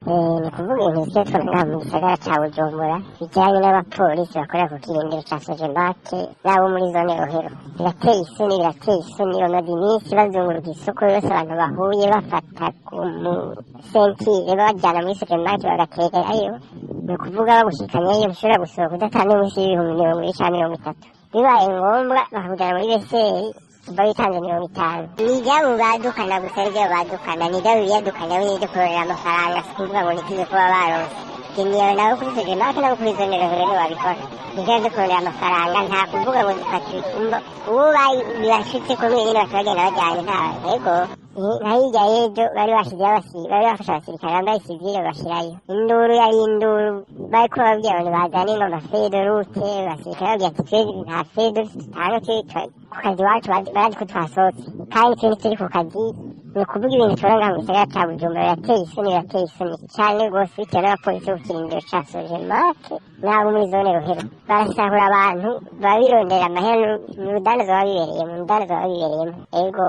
Ni ukuvuga ibintu bisigaye tubona ngaha mu gisagara ca Bujumbura bijanye n'abapolisi bakorera ku kirindiro ca Sojemake n'abo muri zone Rohero. Birateye isoni, birateye isoni. Bamaze iminsi bazunguruka isoko yose, abantu bahuye bafata ku musentire babajyana muri Sojemake bagatererayo. Ni ukuvuga bagushikanyeyo ntushobora gusohoka udatanze munsi y'20,000 canke 30. Bibaye ngombwa bakakujana muri beseri uba witanze 50. Ni ibyabo badukana gusa, ni ibyabo badukana, ni ibyabo biyadukana n'ibyo kurorera amafaranga. Si ukuvuga ngo nikize kuba baronse geniyewe nawe kuri Sojemake nabo kuri zone Rohero babikora nivyo byo kurondera amafaranga. Nta kuvuga ngo dufata ibitumba, uwo bibashitse ko nyine baca bagenda bajyanye. Nta ego nka hirya y'ejo bari bashizeyo, bari bafashe abasirikare bambaye sivile bashirayo. Induru yari induru, bariko babwira abantu bazane ngo ama feuille de route. Abasirikare babwira ati: "Twe nta feuille de route dutanga, twe ku kazi iwacu barazi ko twasohotse kandi twe ntituri ku kazi." Ni ukuvuga ibintu tubona ngaha mu gisagara ca Bujumbura birateye isoni, birateye isoni cane rwose, bitewe n'abapolisi bo ku kirindiro ca Sojemake n'abo muri zone Rohero. Barasahura abantu, babirondera amahera, ni urudandazo baba bibereyemo, urudandazo baba bibereyemo, ego.